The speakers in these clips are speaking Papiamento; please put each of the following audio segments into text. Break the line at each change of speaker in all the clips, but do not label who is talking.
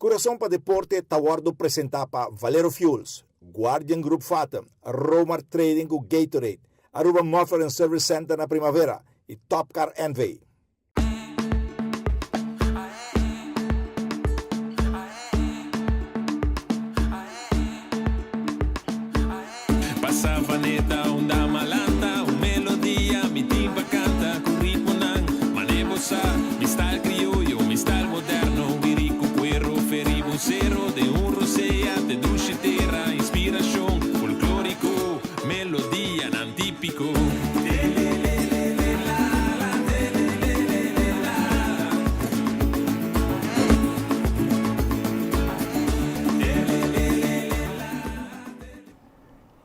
Kurason pa Deporte ta wòrdu presentá pa Valero Fuels, Guardian Group Fatum, Romar Trading ku Gatorade, Aruba Muffler and Service Center na Primavera i Top Car NV.
Pa Savaneta un dama lanta un melodia mi tin pa canta cu ritmonan mane bo sa mi style crioyo mi style moderno wiri cu cuero feri bo cero den un rosea te dushi tera inspiracion folklorico melodianan tipico.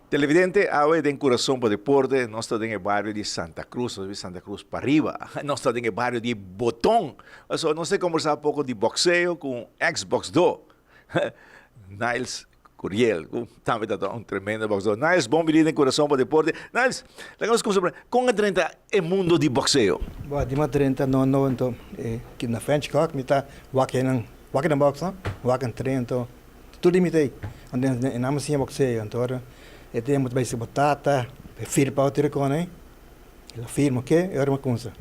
Televidente, awe den Curason pa Deporte nos ta den e bario di Santa Cruz, nos Santa Cruz pariba. Nos ta den e bario di Boton. Pasobra nos ta combersa poco di boxeo cu un ex boxdor, Niles Curiel, cu tambe ta un tremendo boxdor. Niles, bon bini den Curason pa Deporte. Niles, laga nos cuminsa por con a drenta e mundo di boxeo?
Bo, di mi a drenta no no anto na French Cock mi ta wak nan, wak nan box no, wak nan train anto. Tur di mi ta ei. Anto e nan a siña boxeo. Anto ora e tempu ta bai si bo tata e firma pa tira con ei. El a firma oke e ora mi a cuminsa.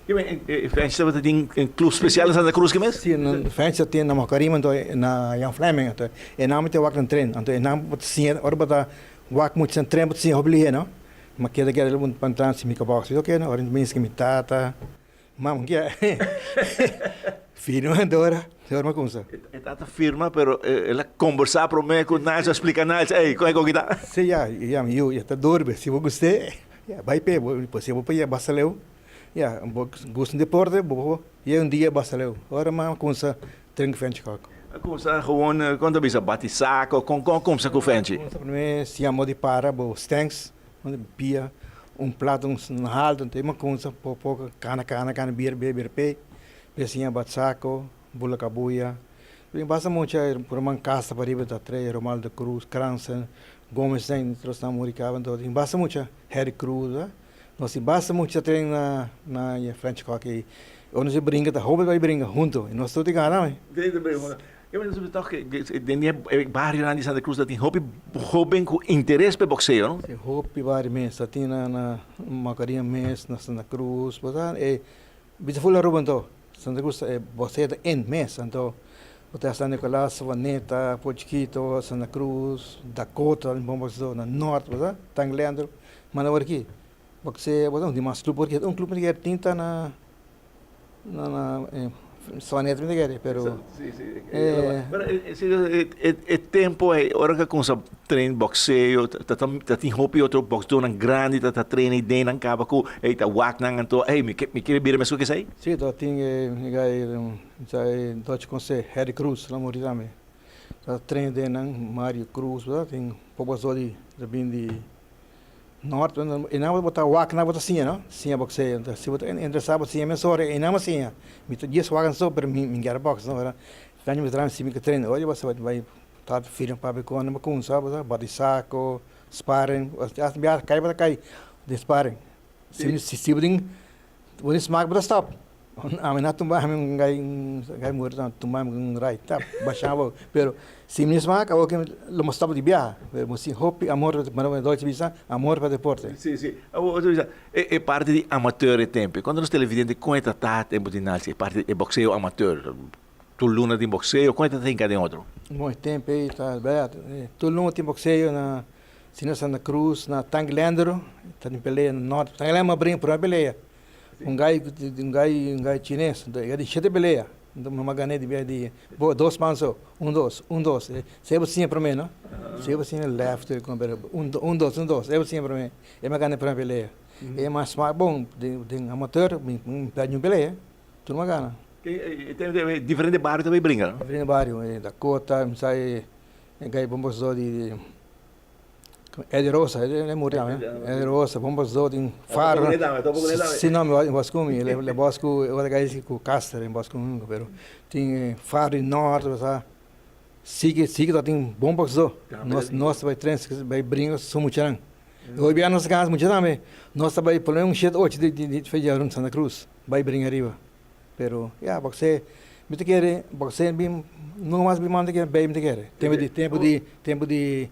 E French tabata tin un club special na Santa Cruz ki mes?
Si, French ta tin na Mocarima anto na Jan Fleming. Anto e nan mi ta wak nan train. Anto e nan bo ta siña ora bo ta wak mucha nan train bo ta siña hopi lihe no. Mi a keda keda pa entra si mi ka box. Oke ora mi bisa mi tata. Mama kia firma dora, dora ma kumsa.
E tata firma pero el a kombersá promé ku Niles a splika Niles, ey kon e kon kita?
Sí ya, ya mi yu, ya ta durbe, si bo gust'é ya bai p'e, bo si bo por yega basta leu, ya bo gusta un deporte bo por yega un dia basta leu. Ora mama kumsa tren ku French kòk.
A kumsa gewoon kon ta bisa bati sako, kon kon a kumsa ku Frenchi?
Kumsa promé siña modo di para bo stenks. Pia un plato un halto anto e makunsa poko poko kana kana kana bira bira bira pe pe siña bat sako bula kabuya tin basta mucha Roman Casta pariba ta trae Romaldo Cruz Cransen Gomez den nos ta muri kaba anto tin basta mucha Harry Cruz nos tin basta mucha trae na na French Cock ey ora nos a bringa ta hopi bai bringa hunto y nos tur ta gana.
E mester bisa tòg ke den e barionan di Santa Cruz ta tin hopi hóben ku interes pa e bokseo, no?
Si, hopi bario mes. Ta tin na na Macarena mes, na Santa Cruz, bo sa e bisa ful Aruba anto. Santa Cruz ta e bokseo ta en mes. Anto bo ta San Nicolas, Savaneta, Puerto Chiquito, Santa Cruz, Dakota tin bon bokseo na Nort, bo sa, Tangleandro. Manda awor aki bokseo, bo sa no tin mas club porque un club mi ta kere tin ta na. No, no, Savaneta mi ta kere, pero.
Sí, sí. Pero e tempo ei, ora ku a kuminsá train bokseo, ta ta tin hopi otro boksdónan grandi ta ta train ei den nan kaba ku ei ta wak nan anto ei mi ke mi ke bira meskos ku esei.
Sí, ta tin e gai e Dutch Conse, Harry Cruz lo muri tambe. Ta train den nan, Mario Cruz, tin poko boksdó di ta bin di. Nort, e nan bo ta wak nan bo ta siña no, siña boxeo, entonces si bo ta interesá bo siña mesora e nan bo siña, mi ta dies wak so pero mi mi kier box no pero aña mi ta si mi ke train oye bo sa bai ta firma papia con bo kumsa bo sa bati sako, sparring, hasta bia kai bo ta kai den sparring, si si bo tin bo tin smak bo ta stop. Ami na tumba ami un gai gai muri ta tumba mi un rai tap basha abou pero si mi smak awor ke lo mos stop di biaha pero bo sin hopi amor mara dolce bisa amor pa deporte.
Si si awor bo bisa e e parti di amateur e tempo cuando nos televidente con e ta ta tempo di naci e parti e boxeo amateur tur luna tin boxeo con e ta ta hinca den otro.
Bon e tempo ey ta berdad tur luna tin boxeo na si na Santa Cruz na Tanque Leandro ta tin pelea na norte Tanque Leandro a bringa prome pelea. Un gai, un gai, un gai chines, enton e di shete pelea, enton mi a gané di bia di bo dos man so, un dos, un dos, se bo siña promé no, se bo siña left pero un un dos, un dos, e bo siña promé, e mi a gana e promé pelea, e mas smak bon den den amateur mi mi pèrdè un pelea, tur mi a gana.
E diferente bario ta bay bringa no?
Diferente bario, Dakota, mi sa e gai bon boso di. Eddie Rosa, el muri tambe. Eddie Rosa, bon pasó tin Faro. Si no, mi bos ku mi, el bos ku ora kai si ku Caster, el bos ku mi, pero tin Faro di Norte, sa. Sigui, sigui ta tin bon pasó. Nos nos ta bai tren, bai bringa su muchanan. Hoy bia nos gana mucha tambe. Nos ta bai por lo menos un shete ocho di di di Santa Cruz, bai bringa ariba. Pero ya, boxeo. Mi ta kere boxeo bin nunca mas bin manda ke bay mi ta kere. Tempo di tempo di tempo di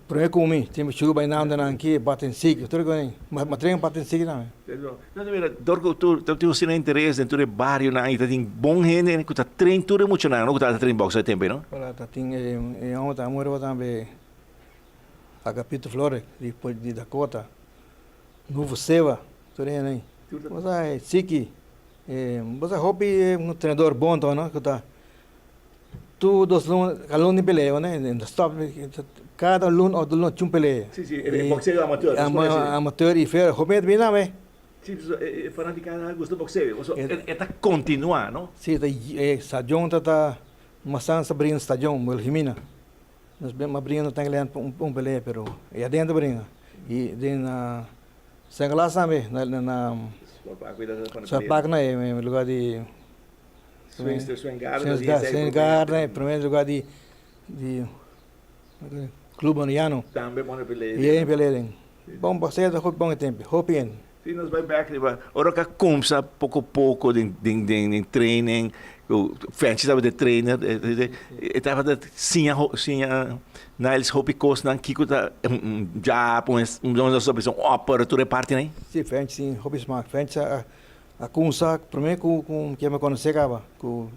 prome ku mi tempo chugo bay nanda nan ki baten siki tur kos ma train baten siki tambe.
No ta mira dor ku tur ta tin asina interes den tur e barionan i ta tin bon hende ku ta train tur e muchanan no ku ta train boxeo e tempo ei no.
Ora ta tin e homber ta muri tambe Agapito Flores di Dakota Nuevo Seva tur hende ei. Bo sa e Siki Bo sa hopi un trenador bon to no ku ta tur dos luna kada luna tin pelea no stop kada luna of dos luna tin un pelea.
Si si e boxeo amateur.
Amateur i fera hopi hende ta bini tambe.
Si pasobra e fanaticada gusta boxeo pasobra e ta continua no.
Si ta e stadion ta ta Masan sa bringa stadion Wilhelmina nos a bringa no tenga un pelea pero e adentro bringa i den na San Nicolas tambe na na Sport Park na e lugar di
Swing Garden
Swing Garden primer lugar di di Club Mariano
tambe pone pelea
den pelea den bon paseo ta hopi bon e tempo hopi hende.
Si nos bai bek riba ora ku a kumsa poko poko den den den training ku Frenchie tabata e trainer e tabata siña siña Niles hopi kosnan kiko ta un jab un nos ta bisa un upper tur e partinan ei.
Si Frenchie tin hopi smak Frenchie a a kumsa prome ku ku ke mi konosé kaba ku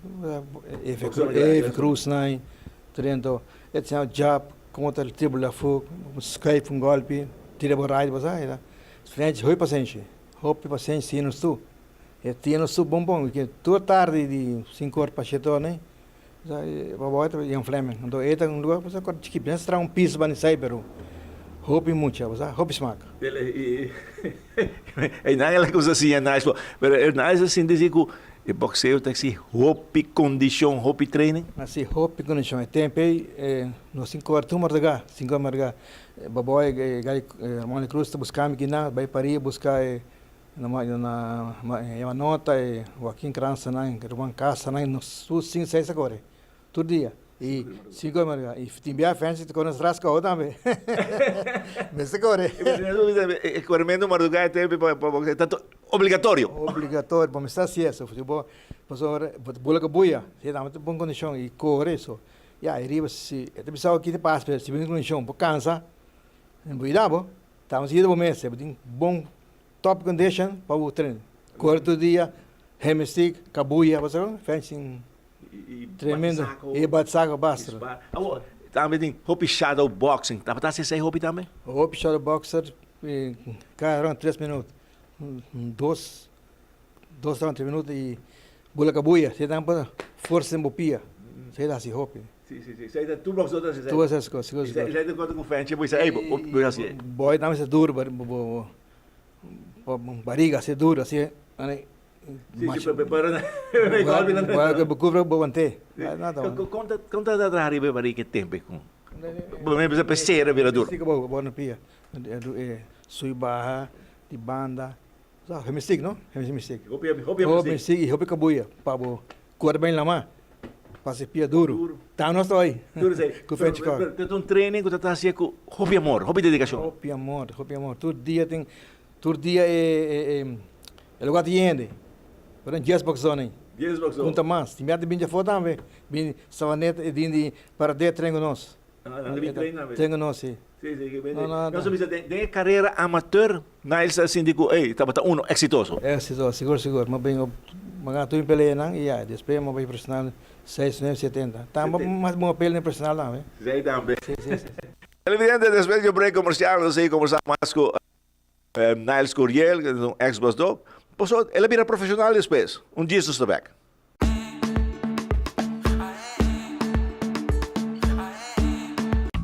Evi Cruz nan trento e ta siña jab komo ta tribula afó skuif un golpi tira bo right bo sa French hopi pasenshi, hopi pasenshi tin nos tur. E tin nos tur bon bon, ke tur tardi di sinku or pa shete or nei, babou ta Jan Fleming. Anto e ta un lugar ku sa chikit, mester traha un piso banda esei pero hopi mucha, bo sa, hopi smak.
E nan el a kusa siña nice bo, pero e nice a sinti si ku e boxeo ta exigi hopi kondishon, hopi training.
Si, hopi kondishon. E tempo ei nos tin kore tur marduga, sinku or marduga. Baboy gai Ramon de Cruz ta busca mi kinan bai Paris busca e na yama nota e Joaquin Carranza nan Ruman Castro nan nos tur sin seis a kore tur dia y cinco de madruga y tin bia Fensi ta kore nos rasca owo tambe mester kore.
E koremento madruga e tempo pa pa ta obligatorio.
Obligatorio bo mester haci eso bo pasobra bo ta bula kabuya si ta bon condicion y kore so. Ya, e riba si e ta bisa bo ki ta pasa, pero si bo tin kondishon bo kansa, bo yuda bo, ta mas yuda bo mes, bo tin bon top condition pa bo train. Kore tur dia, hemestik, kabuya, bo sa kon? Fencing tremendo, i bati sako basta.
Awor, tambe tin hopi shadow boxing, tabata hasi esei hopi tambe?
Hopi shadow boxer, kada round tres minut, dos Dos round tres minuto y bula cabuya, si nan pa forsa den bo pia, esey ta haci hopi.
Si, si, si. Esey ta tur boxeador ta haci esey.
Tur esas cos, sigur, sigur.
Esey ta conta cu Fenchi bo bisa, ey, bo bo haci ey.
Boy tambe sa duro, bo bo bariga haci duro, haci,
Si, si, pero e golpe nan
ta. Bo cubra bo wante.
Con ta, con ta traha riba e bariga e tempo ey con? Bo mester bisa p'esey bira duro.
Si, bo bo na pia. Subi baha di banda. Sa hemestik no, hemestik.
Hopi hopi
hemestik. Hemestik y hopi kabuya pa bo kore ben lama pa se pia duru. Ta nos ta hoy.
Duru esei.
Ku French Kok.
Pero ta un training ku ta ta hacia ku hopi amor, hopi dedikashon.
Hopi amor, hopi amor. Tur dia tin, tur dia e e e lugar ta yende. Por un dies boxdor ei.
Dies boxdor.
Punta mas. Tin bia ta bin djafó tambe. Bin Savaneta e din di Paradé train ku nos. Tengo no, si.
Si, si, que bende. No, no, bisa den, den e carrera amateur, Niles a sinti cu, ey, tabata uno exitoso.
Exitoso, sigur, sigur. Mi bin, mi gana tur mi peleanan y ya, despues mi bai profesional seis, nueve, setenta. Tambe mas bon pelea den profesional tambe.
Si, tambe.
Si, si, si.
Televidente, despues di un break comercial, nos a sigui conversa mas cu Niles Curiel, un ex boxdor. Pasobra el a bira profesional despues. Un djis nos ta bek.